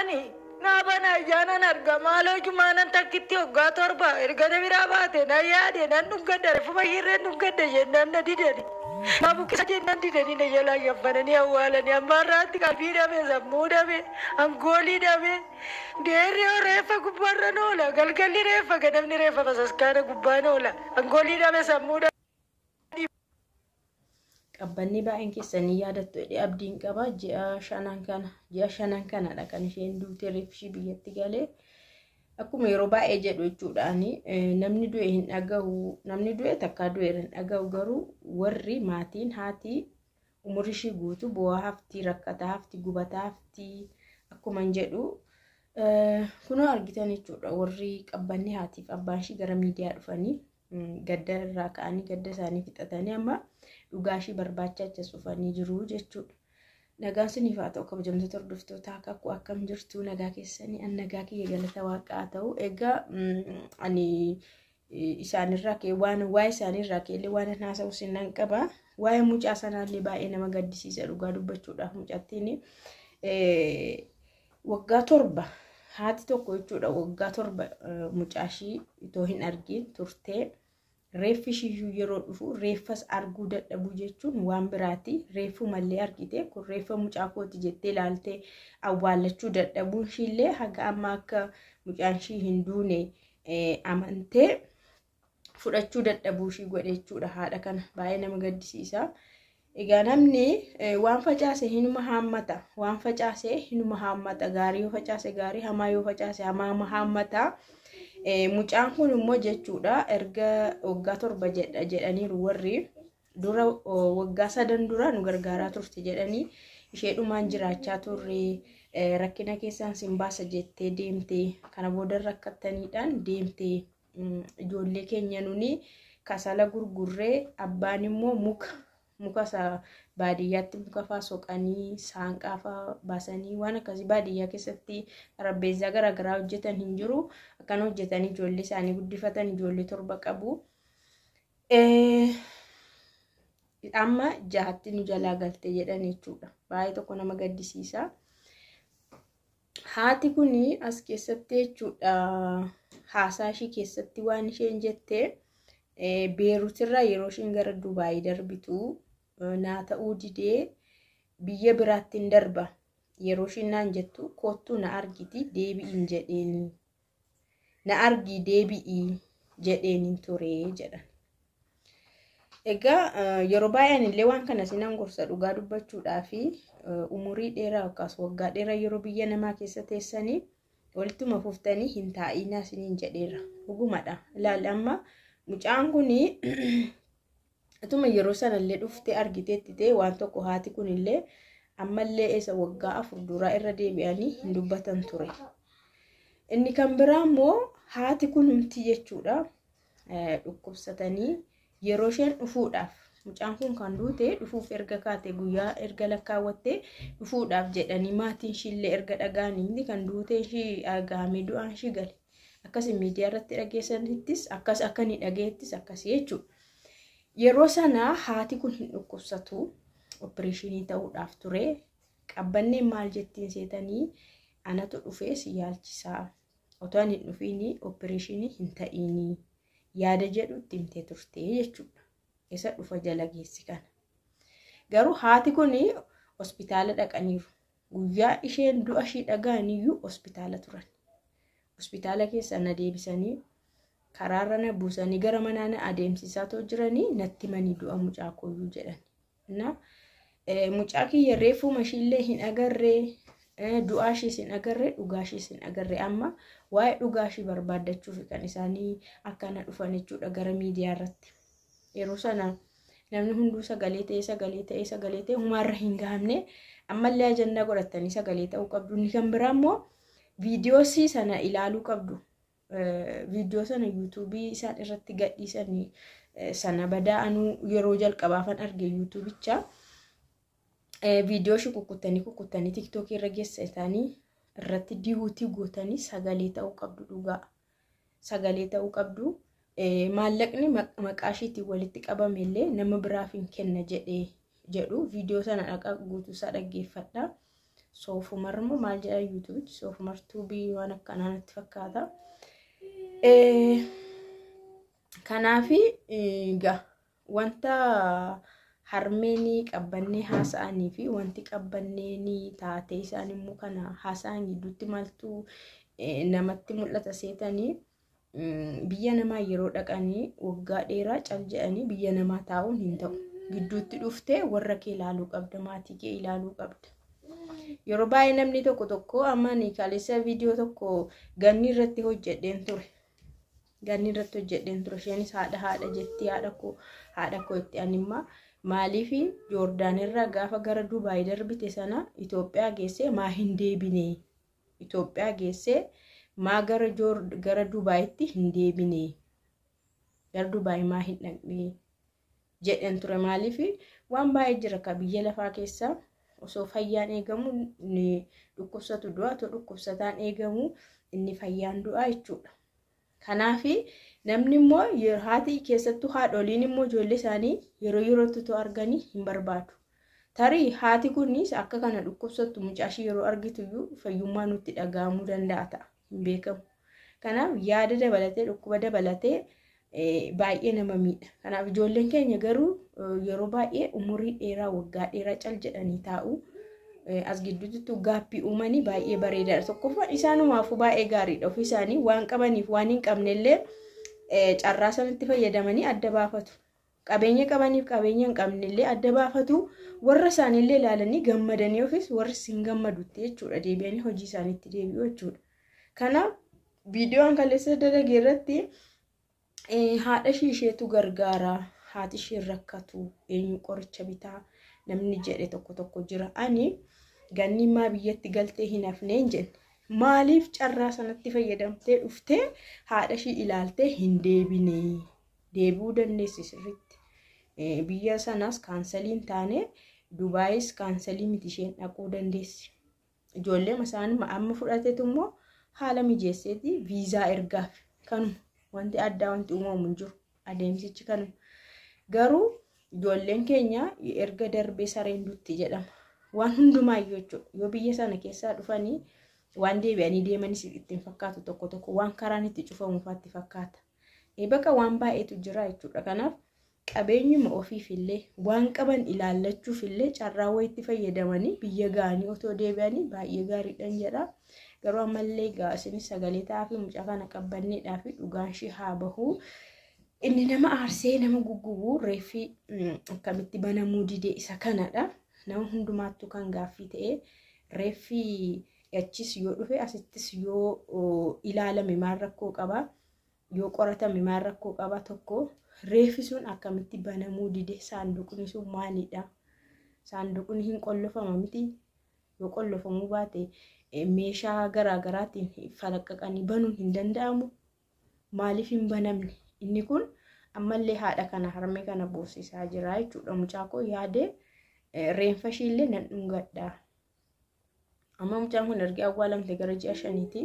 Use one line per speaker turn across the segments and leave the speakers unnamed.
Banani naa bana ijaanan arga maaloo jumaanan takkitti waggaa 7 erga na biraa baate nan yaade nan dhungadha reeffuma ishiirreen dhungadha jennaan na didani. Na buqqisa jennaan didanii na jalaa shaffananii awwaalanii amma har'aatti qalbii dhabe sammuu dhabe angoolii dhabe deerri yoo reeffa gubbaarran oola galgalli reeffa ganamni reeffa basaskaana gubbaan oola angoolii dhabe sammuu dhabe.
Qabbannee baay'een keessan ni yaadattu jedhee abdiin qaba. Ji'a shanan kana ji'a shanan kanadha kan isheen duutee reeffi ishii biyyatti galee. Akkuma yeroo baay'ee jedhu jechuudhaan namni du'e hin dhagahu namni du'e takkaa du'e hin dhagahu garuu warri maatiin haati umurii ishii guutuu bu'aa haftii rakkataa haftii gubataa haftii akkuma hin jedhu kunoo argitan jechuudha warri qabbannee haatiif abbaan ishii gara miidiyaa dhufanii gadda irraa ka'anii gadda isaanii fixatanii amma dhugaa ishii barbaacha achi as dhufanii jiru jechuudha. Nagaan siniif haa ta'u kabajamtoota hordoftoota akaakuu akkam jirtu nagaa keessanii an nagaa kiyya galata waaqaa haa ta'u. Egaa ani isaanirraa ka'e waan waa'ee isaaniirraa ka'e waan an haasa'u sinan qaba. Waa'ee mucaa sanaallee baay'ee nama gaddisiisa dhugaa dubbachuudhaaf mucattiin waggaa 7 haati tokko jechuudha waggaa 7 mucaa ishii itoo hin argin turtee reeffi ishiiyyuu yeroo dhufu reeffas arguu dadhabuu jechuun waan biraati. Reeffumallee argite kun reeffa mucaa kooti jettee ilaaltee awwaallachuu dadhabuun ishiillee haga amma akka mucaan ishii hin duune amantee fudhachuu dadhabuu ishii godhe jechuudha haadha kana baay'ee nama gaddisiisa. Egaa namni waan facaase hinuma haammata. Waan facaase hinuma haammata. Gaarii yoo facaase gaarii, hamaa yoo facaase hamaa haammata. Mucaan kun immoo jechuudha erga waggaa 7 jedha jedhaniiru warri dura waggaa sadan dura nu gargaaraa turte jedhanii isheedhumaan jiraachaa turre rakkina keessaan sin baasa jettee deemte kana booda rakkattaniidhaan deemte ijoollee keenya nuni kasala gurgurree abbaan immoo muka muka isaa baadiyyaatti muka faa soqanii saanqaa faa baasanii waan akkasii baadiyyaa keessatti xarapheezzaa garaagaraa hojjetan hin jiru. Akkana hojjetanii ijoollee isaanii guddifatan ijoollee 7 qabu. Amma jahatti nu jalaa galte jedhan jechuudha. Baay'ee tokko nama gaddisiisa. Haati kun as keessatti jechuudha haasaa ishii keessatti waan isheen jette Beeruutirraa yeroo isheen gara Dubaayii darbitu naa ta'uu didee biyya biraatti hin darba. Yeroo isheen naan jettu koottuu na argiti deebi'iin jedheeni. Na argii deebi'ii jedheeniin ture jedhan. Egaa yeroo baay'een illee waan kana sinan gorsa dhugaa dubbachuudhaa fi umurii dheeraa yookaas waggaa dheeraa yeroo biyya namaa keessa teessanii walittuma fuftanii hin taa'inaa isiniin jedheera. Dhugumadha. Ilaali amma mucaan kun atuma yeroo sanallee dhuftee argiteetti ta'e waan tokko haati kunillee ammallee isa waggaa 4 duraa irra deebi'anii hin dubbatan ture. Inni kan biraa immoo haati kunumti jechuudha dhukkubsatanii yeroo isheen dhufuudhaaf mucaan kun kan duute dhufuuf erga kaate guyyaa erga lakkaawwattee dhufuudhaaf jedhanii maatiin ishiillee erga dhaga'anii kan duute ishii dhaga'amee du'aan ishii gale. Akkasii miidiyaa irratti dhageessanittis akkas akka inni dhageettis akkasii jechuudha. Yeroo sana haati kun hin dhukkubsatu opereeshinii ta'uudhaaf ture. Qabbanneen maal jettiin seetanii anatu dhufee si yaalchisaa. Otoo ani hin dhufiin opereeshinii hin ta'iinii yaada jedhu itti himtee turte jechuudha. Isa dhufa jala geessi kana. Garuu haati kun hospitaala dhaqaniiru. Guyyaa isheen du'a ishii dhaga'aniyyuu hospitaala turan. Hospitaala keessa na deebisanii karaarra na buusanii gara manaa na adeemsisaa too jiranii natti himanii du'a mucaa kooyyuu jedhan. Na mucaa kiyya reeffuma ishiillee hin agarree du'aa ishiis hin agarree dhugaa ishiis hin agarree amma waa'ee dhugaa ishii barbaaddachuuf kan isaanii akkana dhufan jechuudha gara miidiyaa irratti. Yeroo sana namni hunduu sagalee ta'ee sagalee ta'ee sagalee ta'ee humaarra hin gahamne ammallee ajandaa godhatanii sagalee ta'uu qabdu. Inni kan biraa immoo viidiyoo sana ilaaluu qabdu. Viidiyoo sana yuutuubii isaan irratti gadhiisan sana badaa anuu yeroo jalqabaafan arge yuutuubicha. Viidiyoo ishee kukkuttanii kukkuttanii tiktookii irra geessitanii irratti diiwuutii gootanii sagalee ta'uu qabdu dhugaa. Sagalee ta'uu qabdu. Maallaqni maqaa isheetiin walitti qabame illee nama biraaf hin kenna jedhee jedhu viidiyoo sana dhaqa guutuu isaa dhaggeeffadha. Soofumar immoo maal jedha yuutuubichi Soofumar tuubii waan akkanaa natti fakkaata. Kanaafi egaa wanta harmeenii qabbannee haasa'anii fi wanti qabbanneenii taatee isaan immoo kana haasa'an gidduutti maaltu namatti mul'ata seetanii biyya namaa yeroo dhaqanii waggaa dheeraa cal jedhanii biyya namaa taa'uun hin ta'u. Gidduutti dhuftee warra kee ilaaluu qabda, maatii kee ilaaluu qabda. Yeroo baay'ee namni tokko tokko amma ani kaleessa viidiyoo tokko ganni irratti hojjedheen ture. Ganni irratti hojjedheen ture. Isheenis haadha haadha jetti haadha koo itti animmaa maaliif Joordaan irraa gaafa gara Dubaay darbite sana Itoophiyaa geessee maa hin deebine? Itoophiyaa geessee maa gara Dubaayitti hin deebine? Gara Dubaay maa hin dhaqne? Jedhan ture. Maaliif waan baay'ee jira ka biyya lafaa keessa osoo fayyaan eegamu inni dhukkubsatu du'a, otoo dhukkubsataan eegamu inni fayyaan du'a jechuudha. Kanaaf namni immoo haati keessattuu haadholiin immoo ijoollee isaanii yeroo yerootti otoo arganii hin barbaadu. Tarii haati kunis akka kana dhukkubsattu mucaa ishee yeroo argitu iyyuu fayyummaa nutti dhaga'amuu danda'a ta'a. Hin beekamu. Kanaaf yaada dabalatee dhukkuba dabalatee baay'ee nama miidha. Kanaaf ijoolleen keenya garuu yeroo baay'ee umurii dheeraa waggaa dheeraa cal jedhanii taa'u. As gidduutti gaappii uumanii baay'ee bareedaadha. Tokkoffaan isaanumaafuu baay'ee gaariidha. Ofii isaanii waan qabaniif waan hin qabnellee carraa sanatti fayyadamanii adda baafatu. Qabeenya qabaniif qabeenya hin qabnellee adda baafatu. Warra isaaniillee ilaalanii gammadanii ofiis warri hin gammadutti jechuudha. Deebi'anii hojii isaaniitti deebi'u jechuudha. Kanaaf viidiyoon kaleessa dalagee irratti haadha ishee isheetu gargaara. Haati ishee rakkatu eenyu qoricha bitaa namni jedhe tokko tokko jira. Ani ganni maa biyyatti galtee hin hafne hin jenne. Maaliif carraa sanatti fayyadamtee dhuftee haadha ishee ilaaltee hin deebine? Deebi'uu dandeessi sirriitti. Biyya sanaas kaansalii hin taane Dubaayis kaansalii miti isheen dhaquu dandeessi. Ijoollee isaanii amma fudhateetu immoo haala mijeesseeti viizaa ergaaf. Kanuma wanti addaa wanti uumamu hin jiru. Adeemsichi kanuma. Garuu ijoolleen keenya erga darbee sareen dutti jedhama. Waan hundumaayyuu jechuudha. Yoo biyya sana keessaa dhufanii waan deebi'anii deemanis ittiin fakkaatu tokko tokko waan karaan itti cufamu faatti fakkaata. Bakka waan baay'eetu jira jechuudha. Kanaaf qabeenyuma ofiifillee waan qaban ilaallachuufillee carraa wayiitti fayyadamanii biyya ga'anii otoo deebi'anii baay'ee gaariidhaan jedha. Garuu ammallee egaa isinis sagalee ta'aa fi mucaa kana qabbanneedhaa fi dhugaan ishee haa bahu. Inni nama aarsee nama guggubu reeffi akkamitti banamuu dide isa kanadha. Nama hundumaattuu kan gaaffii ta'e reeffi achis yoo dhufe asittis yoo ilaalame maal rakkoo qaba? Yoo qoratame maal rakkoo qaba? Tokko reeffi sun akkamitti banamuu dide? Saanduqni sun maalidha? Saanduqni hin qollofama miti? Yoo qollofamuu baate meeshaa garaagaraatiin falaqqaqanii banuun hin danda'amu. Maaliif hin banamne? Inni kun ammallee haadha kana harmee kana boosisaa jira jechuudha. Mucaa koo yaadee reenfa ishiillee nan dhungadha. Amma mucaan kun erga awwaalamte gara ji'a 5ti.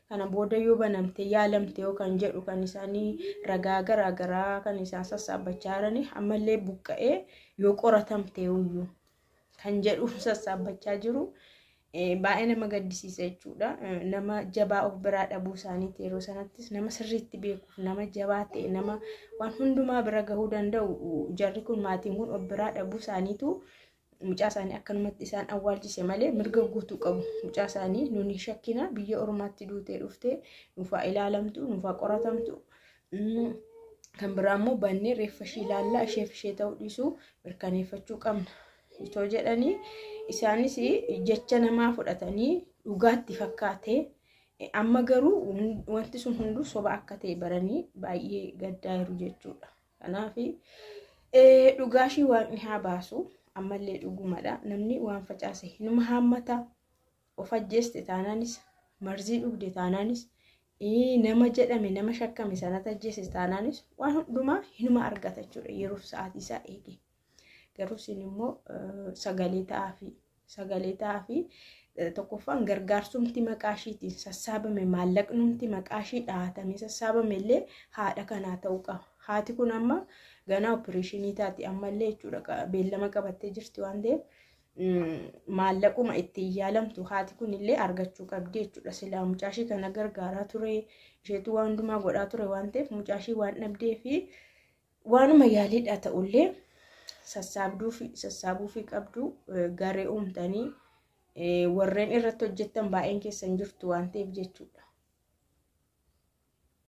Kana booda yoo banamte yaalamte yoo kan jedhu kan isaanii ragaa garaagaraa kan isaan sassaabbachaa jiran ammallee buqqa'ee yoo qoratamte iyyuu kan jedhu sassaabbachaa jiru. Baay'ee nama gaddisiisa jechuudha. Nama jabaa of biraa dhabuu isaaniiti yeroo sanattis nama sirriitti beekuuf nama jabaa ta'e nama waan hundumaa bira gahuu danda'u jarri kun maatiin kun of biraa dhabuu isaaniitu mucaa isaanii akkanumatti isaan awwaalchise malee mirga guutuu qabu. Mucaa isaanii nuni shakkina biyya ormaatti duutee dhuftee nuufaa ilaalamtu nuufaa qoratamtu. Kan biraa immoo bannee reeffa ishee ilaallaa isheef ishee ta'uu dhiisuu mirkaneeffachuu qabna. Itoo jedhanii isaanis jecha namaa fudhatanii dhugaatti fakkaatee amma garuu wanti sun hunduu soba akka ta'e baranii baay'ee gaddaa jiru jechuudha. Kanaaf dhugaa ishii waaqni haa baasu ammallee dhugumadha. Namni waan facaase hinuma haammata. Of ajjeeste taanaanis marzii dhugde taanaanis nama jedhame nama shakkame sanatti ajjeese taanaanis waan hundumaa hinuma argata jechuudha yeroof sa'aatii isaa eege. Garuu isin immoo sagalee ta'aa fi tokkoffaan gargaarsumti maqaa ishiitiin sassaabame maallaqnumti maqaa ishii dhahatamee sassaabame illee haadha kanaa ta'uu qaba. Haati kun amma ganaa opereeshinii taati ammallee jechuudha beellama qabattee jirti waan ta'eef Maallaquma ittiin yaalamtu haati kunillee argachuu qabdi jechuudha. Silaa mucaashii kana gargaaraa ture, isheetu waan hundumaa godhaa ture waan ta'eef mucaashii waan dhabdee fi waanuma yaaliidha ta'ullee sassaabuufi qabdu. Garee uumtanii warreen irratti hojjettan baay'een keessan jirtu waan ta'eef jechuudha.